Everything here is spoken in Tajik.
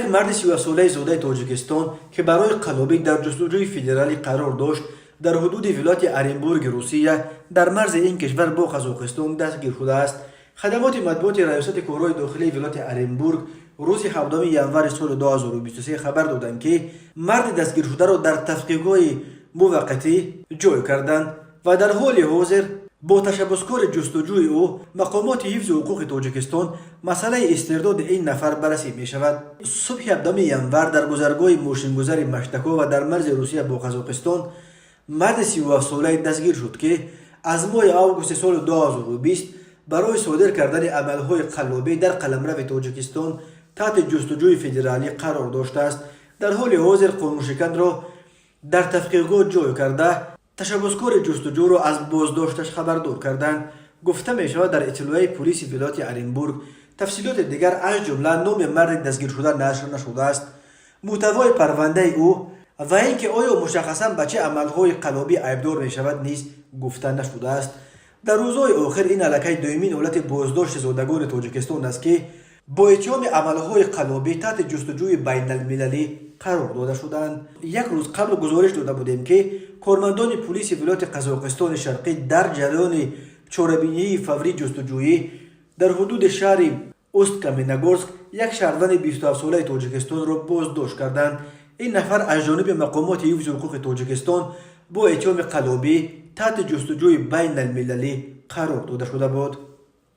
Як марди 37-солаи зодаи Тоҷикистон, ки барои қаллобӣ дар ҷустуҷӯи федералӣ қарор дошт, дар ҳудуди вилояти Оренбурги Русия, дар марзи ин кишвар бо Қазоқистон дастгир шудааст. Хадамоти матбуоти Раёсати корҳои дохилии вилояти Оренбург рӯзи 7 январи соли 2023 хабар доданд, ки марди дастгиршударо дар тавқифгоҳи муваққатӣ ҷой карданд ва дар ҳоли ҳозир бо ташаббускори ҷустуҷӯи ӯ мақомоти ҳифзи ҳуқуқи Тоҷикистон масъалаи истирдоди ин нафар баррасӣ мешавад. Субҳи 7 январ дар гузаргоҳи мошингузари Маштакова дар марзи Русия бо Қазоқистон марди 37-солае дастгир шуд, ки аз моҳи августи соли 2020 барои содир кардани амалҳои қаллобӣ дар қаламрави Тоҷикистон таҳти ҷустуҷӯи федералӣ қарор доштааст. Дар ҳоли ҳозир қонуншиканро дар тавқифгоҳ ҷой карда, ташаббускори ҷустуҷӯро аз боздошташ хабардор карданд, гуфта мешавад дар иттилоияи пулиси вилояти Оренбург. Тафсилоти дигар, аз ҷумла номи марди дастгиршуда, нашр нашудааст. Мӯҳтавои парвандаи ӯ ва ин ки оё мушаххасан ба чӣ амалҳои қаллобӣ айбдор мешавад, низ гуфта нашудааст. Дар рӯзҳои охир ин аллакай дуюмин ҳолати боздошти зодагони Тоҷикистон аст, ки бо иттиҳоми амалҳои қаллобӣ таҳти ҷустуҷӯи байналмилалӣ қарор дода шудаанд. Як рӯз қабл гузориш дода будем, ки кормандони пулиси вилояти Қазоқистони Шарқӣ дар ҷараёни чорабинии фаврии ҷустуҷӯӣ дар ҳудуди шаҳри Усть-Каменогорск як шаҳрванди 27-солаи Тоҷикистонро боздошт карданд. Ин нафар аз ҷониби мақомоти ҳифзи ҳуқуқи Тоҷикистон бо иттиҳоми қаллобӣ таҳти ҷустуҷӯи байналмилалӣ қарор дода шуда буд.